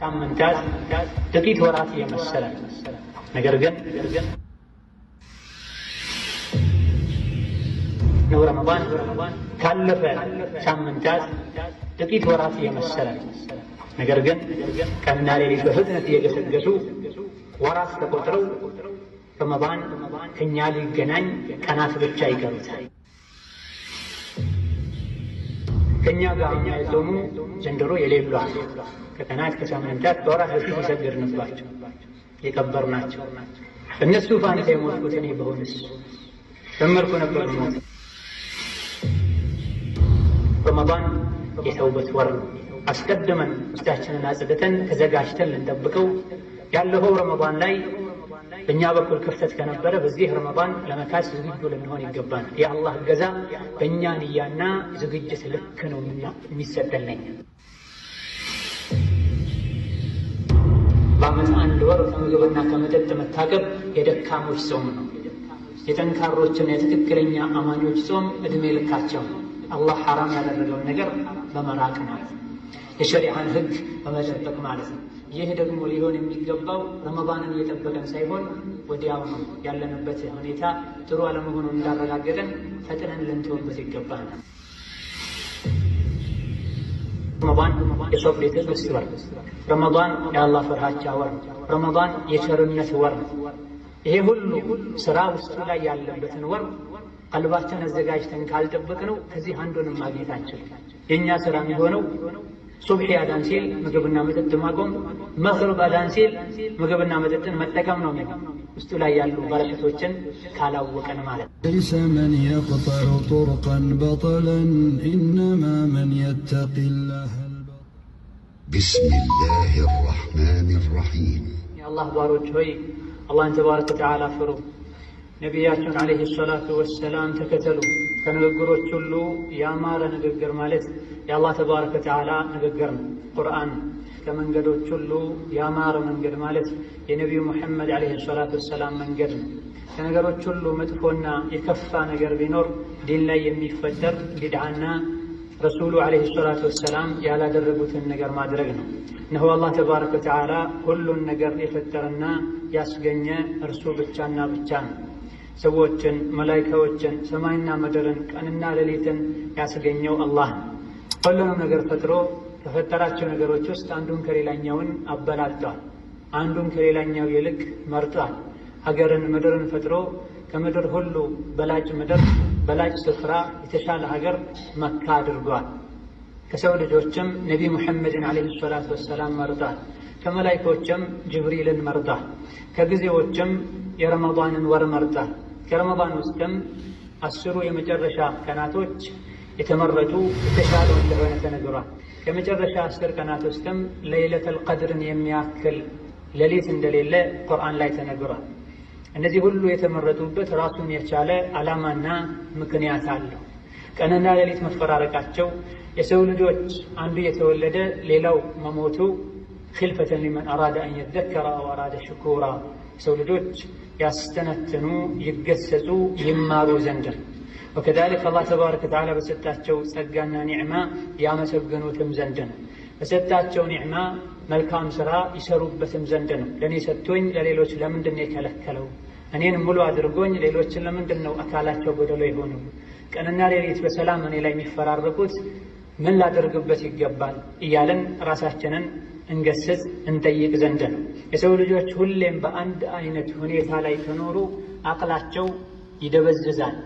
ሳምንታት ጥቂት ወራት የመሰለ ነገር ግን ነው ረመዳን ካለፈ ሳምንታት ጥቂት ወራት የመሰለ ነገር ግን ቀንና ሌሊት በፍጥነት እየገሰገሱ ወራት ተቆጥረው ረመዳን ከኛ ሊገናኝ ቀናት ብቻ ይቀሩታል። ከኛ ጋር የጾሙ ዘንድሮ የሌሉ ከቀናት ከሳምንታት በወራት በፊት የሰገድንባቸው የቀበርናቸው እነሱ ፋንታ የሞትኩት እኔ በሆንስ በመልኩ ነበር ሞት። ረመዳን የተውበት ወር ነው። አስቀድመን ውስጣችንን አጽድተን ተዘጋጅተን ልንጠብቀው ያለፈው ረመዳን ላይ በእኛ በኩል ክፍተት ከነበረ በዚህ ረመዳን ለመካስ ዝግጁ ልንሆን ይገባናል። የአላህ እገዛ በእኛ ንያና ዝግጅት ልክ ነው የሚሰጠን ለኛ። በዓመት አንድ ወር ከምግብና ከመጠጥ መታቀብ የደካሞች ጾም ነው። የጠንካሮችና የትክክለኛ አማኞች ጾም ዕድሜ ልካቸው ነው። አላህ ሐራም ያደረገውን ነገር በመራቅ ማለት ነው። የሸሪዓን ሕግ በመጠበቅ ማለት ነው። ይህ ደግሞ ሊሆን የሚገባው ረመዳንን እየጠበቀን ሳይሆን ወዲያው ነው። ያለንበት ሁኔታ ጥሩ አለመሆኑን እንዳረጋገጠን ፈጥነን ልንተውበት ይገባናል። ረመዳን የሶብር የትዕግስት ወር፣ ረመዳን የአላህ ፍርሃቻ ወር፣ ረመዳን የቸርነት ወር። ይሄ ሁሉ ስራ ውስጡ ላይ ያለበትን ወር ቀልባችን አዘጋጅተን ካልጠበቅነው ከዚህ አንዱንም ማግኘት አንችልም። የእኛ ስራ የሚሆነው ሱብሒ አዳን ሲል ምግብና መጠጥ ማቆም፣ መግሪብ አዳን ሲል ምግብና መጠጥን መጠቀም ነው የሚሆነው ውስጡ ላይ ያሉ በረከቶችን ካላወቀን ማለት ነው። ليس من يقطع طرقا بطلا إنما من يتقي الله بسم الله الرحمن الرحيم። የአላህ ባሮች ሆይ አላህን ተባረከ ወተዓላ ፍሩ፣ ነቢያቸውን ዓለይሂ ሰላቱ ወሰላም ተከተሉ። ከንግግሮች ሁሉ ያማረ ንግግር ማለት የአላህ ተባረከ ወተዓላ ንግግር ነው፣ ቁርአን። ከመንገዶች ሁሉ ያማረ መንገድ ማለት የነቢዩ ሙሐመድ ዓለይሂ ሰላቱ ወሰላም መንገድ ነው። ከነገሮች ሁሉ መጥፎና የከፋ ነገር ቢኖር ዲን ላይ የሚፈጠር ቢድዓና ረሱሉ ዓለይሂ ሰላቱ ወሰላም ያላደረጉትን ነገር ማድረግ ነው። እነሆ አላህ ተባረከ ወተዓላ ሁሉን ነገር የፈጠረና ያስገኘ እርሱ ብቻና ብቻ ነው። ሰዎችን፣ መላኢካዎችን፣ ሰማይና ምድርን፣ ቀንና ሌሊትን ያስገኘው አላህ ነው። ሁሉንም ነገር ፈጥሮ ከፈጠራቸው ነገሮች ውስጥ አንዱን ከሌላኛውን አበላልጧል። አንዱን ከሌላኛው ይልቅ መርጧል። ሀገርን ምድርን ፈጥሮ ከምድር ሁሉ በላጭ ምድር በላጭ ስፍራ የተሻለ ሀገር መካ አድርጓል። ከሰው ልጆችም ነቢ ሙሐመድን ዓለይሂ ሰላቱ ወሰላም መርጧል። ከመላኢኮችም ጅብሪልን መርጧል። ከጊዜዎችም የረመዳንን ወር መርጧል። ከረመዳን ውስጥም 10ሩ የመጨረሻ ቀናቶች የተመረጡ የተሻሉ እንደሆነ ተነግሯል። ከመጨረሻ 10 ቀናት ውስጥም ለይለተል ቀድርን የሚያክል ሌሊት እንደሌለ ቁርአን ላይ ተነግሯል። እነዚህ ሁሉ የተመረጡበት ራሱን የቻለ ዓላማና ምክንያት አለው። ቀንና ሌሊት መፈራረቃቸው፣ የሰው ልጆች አንዱ የተወለደ ሌላው መሞቱ ኺልፈተን ሊመን አራደ አን የዘከረ አው አራደ ሽኩራ፣ የሰው ልጆች ያስተነትኑ፣ ይገሰጹ፣ ይማሩ ዘንድ ነው። ወከዛሊክ አላህ ተባረከ ወተዓላ በሰጣቸው ጸጋና ኒዕማ ያመሰግኑትም ዘንድ ነው። በሰጣቸው ኒዕማ መልካም ስራ ይሰሩበትም ዘንድ ነው። ለእኔ ሰጥቶኝ ለሌሎች ለምንድን ነው የከለከለው? እኔን ሙሉ አድርጎኝ ሌሎችን ለምንድን ነው አካላቸው ጎደሎ የሆነው? ቀንና ሌሊት በሰላም እኔ ላይ የሚፈራረቁት ምን ላደርግበት ይገባል? እያለን ራሳችንን እንገስጽ እንጠይቅ ዘንድ ነው። የሰው ልጆች ሁሌም በአንድ አይነት ሁኔታ ላይ ከኖሩ አቅላቸው ይደበዝዛል፣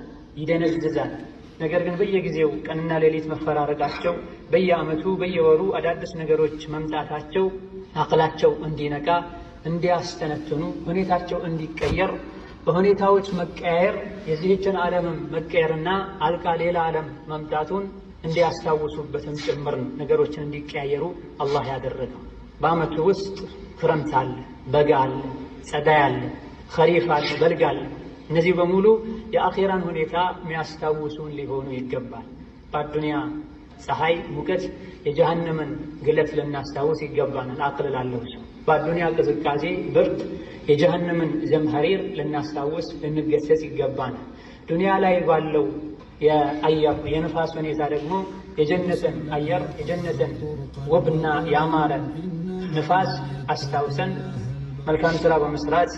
ይደነዝዛል። ነገር ግን በየጊዜው ቀንና ሌሊት መፈራረቃቸው፣ በየዓመቱ በየወሩ አዳዲስ ነገሮች መምጣታቸው አቅላቸው እንዲነቃ፣ እንዲያስተነትኑ፣ ሁኔታቸው እንዲቀየር፣ በሁኔታዎች መቀያየር የዚህችን ዓለምም መቀየርና አልቃ ሌላ ዓለም መምጣቱን እንዲያስታውሱበትም ጭምር ነው ነገሮችን እንዲቀያየሩ አላህ ያደረገው። በዓመቱ ውስጥ ክረምት አለ፣ በጋ አለ፣ ጸዳይ አለ፣ ኸሪፍ አለ፣ በልግ አለ። እነዚህ በሙሉ የአኼራን ሁኔታ የሚያስታውሱን ሊሆኑ ይገባል። በአዱንያ ፀሐይ ሙቀት የጀሃነምን ግለት ልናስታውስ ይገባናል። አቅል ላለው ሰው በአዱንያ ቅዝቃዜ ብርድ የጀሃነምን ዘምሀሪር ልናስታውስ ልንገሰጽ ይገባናል። ዱንያ ላይ ባለው የአየር የንፋስ ሁኔታ ደግሞ የጀነትን አየር የጀነትን ውብና ያማረ ንፋስ አስታውሰን መልካም ሥራ በመስራት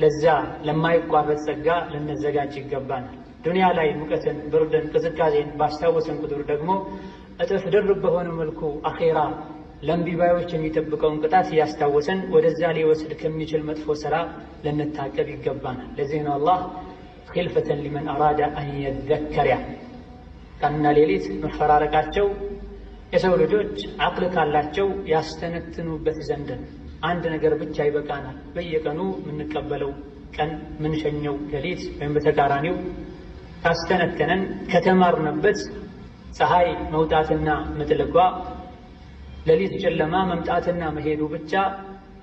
ለዛ ለማይቋረጥ ጸጋ ልንዘጋጅ ይገባናል። ዱንያ ላይ ሙቀትን፣ ብርድን፣ ቅዝቃዜን ባስታወሰን ቁጥር ደግሞ እጥፍ ድርብ በሆነ መልኩ አኼራ ለእምቢባዮች የሚጠብቀውን ቅጣት እያስታወሰን ወደዛ ሊወስድ ከሚችል መጥፎ ሥራ ልንታቀብ ይገባናል። ለዚህ ነው አላህ ኺልፈተን ሊመን አራዳ አን የዘከር ቀንና ሌሊት መፈራረቃቸው የሰው ልጆች አቅል ካላቸው ያስተነትኑበት ዘንድ ነው። አንድ ነገር ብቻ ይበቃናል። በየቀኑ የምንቀበለው ቀን ምንሸኘው ሌሊት ወይም በተቃራኒው ካስተነተነን ከተማርንበት ፀሐይ መውጣትና መጥለቋ ሌሊት ጨለማ መምጣትና መሄዱ ብቻ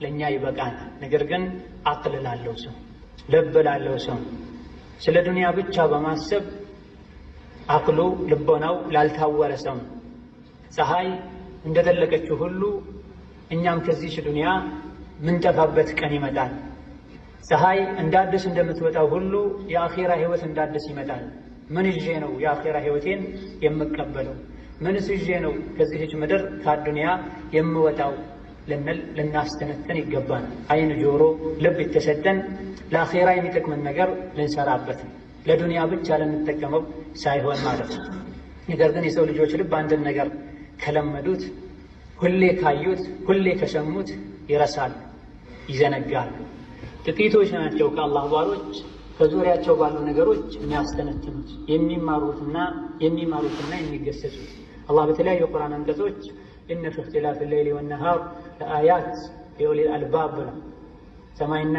ለእኛ ይበቃናል። ነገር ግን አቅል ላለው ሰው፣ ልብ ላለው ሰው ስለ ዱንያ ብቻ በማሰብ አቅሉ ልቦናው ላልታወረ ሰው ፀሐይ እንደጠለቀችው ሁሉ እኛም ከዚች ዱንያ ምንጠፋበት ቀን ይመጣል። ፀሐይ እንዳዲስ እንደምትወጣው ሁሉ የአኼራ ህይወት እንዳዲስ ይመጣል። ምን ይዤ ነው የአኼራ ህይወቴን የምቀበለው? ምንስ ይዤ ነው ከዚህች ምድር ከአዱንያ የምወጣው ልንል ልናስተነትን ይገባናል። አይን፣ ጆሮ፣ ልብ የተሰጠን ለአኼራ የሚጠቅምን ነገር ልንሰራበት ነው፣ ለዱንያ ብቻ ልንጠቀመው ሳይሆን ማለት ነው። ነገር ግን የሰው ልጆች ልብ አንድን ነገር ከለመዱት፣ ሁሌ ካዩት፣ ሁሌ ከሰሙት ይረሳሉ፣ ይዘነጋሉ። ጥቂቶች ናቸው ከአላህ ባሮች ከዙሪያቸው ባሉ ነገሮች የሚያስተነትኑት የሚማሩትና የሚገሰጹት። አላህ በተለያዩ የቁርአን አንቀጾች إن في اختلاف الليل والنهار لآيات لأولي الألباب ብሏል። ሰማይና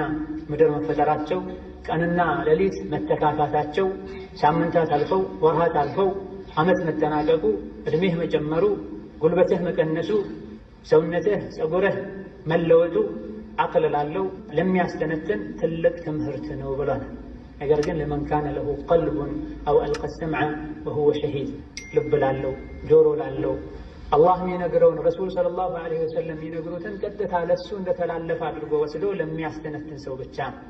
ምድር መፈጠራቸው፣ ቀንና ሌሊት መተካካታቸው፣ ሳምንታት አልፈው ወርሃት አልፈው ዓመት መጠናቀቁ፣ ዕድሜህ መጨመሩ፣ ጉልበትህ መቀነሱ፣ ሰውነትህ ፀጉርህ መለወጡ አቅል ላለው ለሚያስተነትን ትልቅ ትምህርት ነው ብሏል። ነገር ግን لمن كان له قلب أو ألقى السمع وهو شهيد፣ ልብ ላለው ጆሮ ላለው አላህ የሚነግረውን ረሱል صلى الله عليه وسلم የሚነግሩትን ቀጥታ ለሱ እንደተላለፈ አድርጎ ወስዶ ለሚያስተነትን ሰው ብቻ ነው።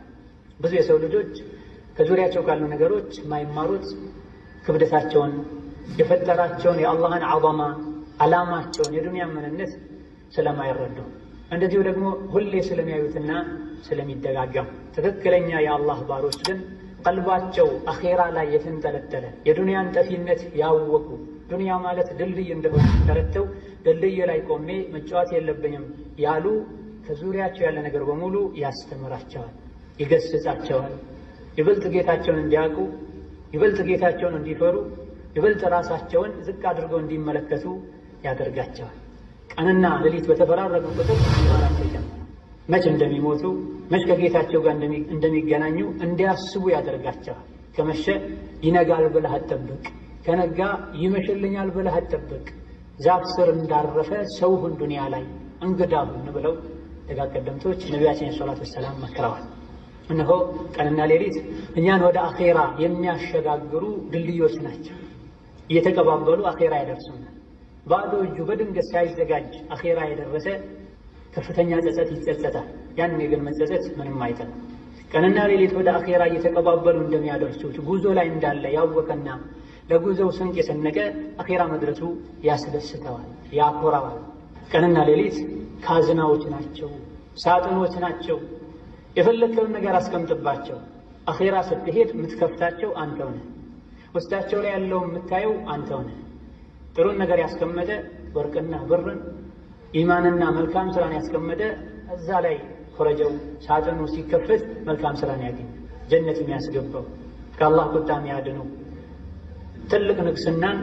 ብዙ የሰው ልጆች ከዙሪያቸው ካሉ ነገሮች የማይማሩት ክብደታቸውን፣ የፈጠራቸውን የአላህን ዐዘማ ዓላማቸውን፣ የዱንያ ምንነት ስለማይረዱ እንደዚሁ ደግሞ ሁሌ ስለሚያዩትና ስለሚደጋገሙ። ትክክለኛ የአላህ ባሮች ግን ቀልባቸው አኼራ ላይ የተንጠለጠለ የዱንያን ጠፊነት ያወቁ ዱንያ ማለት ድልድይ እንደሆነ ተረድተው ድልድይ ላይ ቆሜ መጫወት የለብኝም ያሉ ከዙሪያቸው ያለ ነገር በሙሉ ያስተምራቸዋል፣ ይገስጻቸዋል። ይበልጥ ጌታቸውን እንዲያውቁ፣ ይበልጥ ጌታቸውን እንዲፈሩ፣ ይበልጥ ራሳቸውን ዝቅ አድርገው እንዲመለከቱ ያደርጋቸዋል። ቀንና ሌሊት በተፈራረቁ ቁጥር ይማራቸው ይጀምራል። መች እንደሚሞቱ መች ከጌታቸው ጋር እንደሚገናኙ እንዲያስቡ ያደርጋቸዋል። ከመሸ ይነጋል ብለህ አትጠብቅ፣ ከነጋ ይመሽልኛል ብለህ አትጠብቅ። ዛፍ ስር እንዳረፈ ሰው ሁን፣ ዱንያ ላይ እንግዳ ሁን ብለው ደጋግ ቀደምቶች ነቢያችን ሰላቱ ወሰላም መክረዋል። እነሆ ቀንና ሌሊት እኛን ወደ አኼራ የሚያሸጋግሩ ድልድዮች ናቸው። እየተቀባበሉ አኼራ ያደርሱናል። ባዶ እጁ በድንገት ሳይዘጋጅ አኼራ የደረሰ ከፍተኛ ጸጸት ይጸጸታል። ያኔ ግን መጸጸት ምንም አይጠቅም። ቀንና ሌሊት ወደ አኼራ እየተቀባበሉ እንደሚያደርሱት ጉዞ ላይ እንዳለ ያወቀና ለጉዞው ስንቅ የሰነቀ አኼራ መድረሱ ያስደስተዋል፣ ያኮራዋል። ቀንና ሌሊት ካዝናዎች ናቸው፣ ሳጥኖች ናቸው። የፈለግከውን ነገር አስቀምጥባቸው። አኼራ ስትሄድ የምትከፍታቸው አንተው ነህ። ውስጣቸው ላይ ያለውን የምታየው አንተው ነህ። ጥሩን ነገር ያስቀመጠ ወርቅና ብርን ኢማንና መልካም ስራን ያስቀመጠ እዛ ላይ ኮረጀው ሳጥኑ ሲከፈት መልካም ስራን ያገኝ፣ ጀነት የሚያስገባው ከአላህ ቁጣ የሚያድነው ትልቅ ንግስናን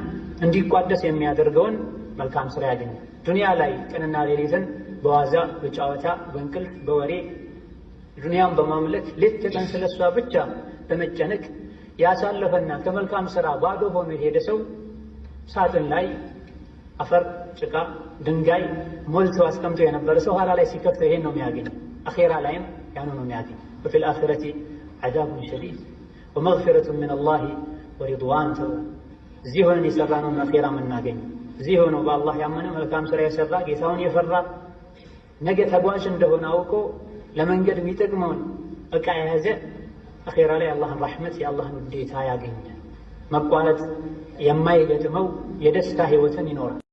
እንዲቋደስ የሚያደርገውን መልካም ስራ ያገኛል። ዱንያ ላይ ቀንና ሌሊትን በዋዛ በጨዋታ በእንቅልፍ በወሬ ዱንያን በማምለክ ሌት ተቀን ስለሷ ብቻ በመጨነቅ ያሳለፈና ከመልካም ስራ ባዶ ሆኖ የሄደ ሰው ሳጥን ላይ አፈር፣ ጭቃ፣ ድንጋይ ሞልቶ አስቀምጦ የነበረ ሰው ኋላ ላይ ሲከፍተው ይሄን ነው የሚያገኝ። አኼራ ላይም ያኑ ነው የሚያገኝ። وفي الآخرة عذاب شديد ومغفرة من الله ورضوان ተብሏል። እዚህ ሆነን የሰራነውን አኼራ የምናገኘው እዚህ ሆኖ በአላህ ያመነ መልካም ስራ የሰራ ጌታውን የፈራ ነገ ተጓዥ እንደሆነ አውቆ ለመንገድ የሚጠቅመውን ዕቃ የያዘ አኼራ ላይ የአላህን ረሕመት የአላህን ውዴታ ያገኛል። መቋረጥ የማይገጥመው የደስታ ህይወትን ይኖራል።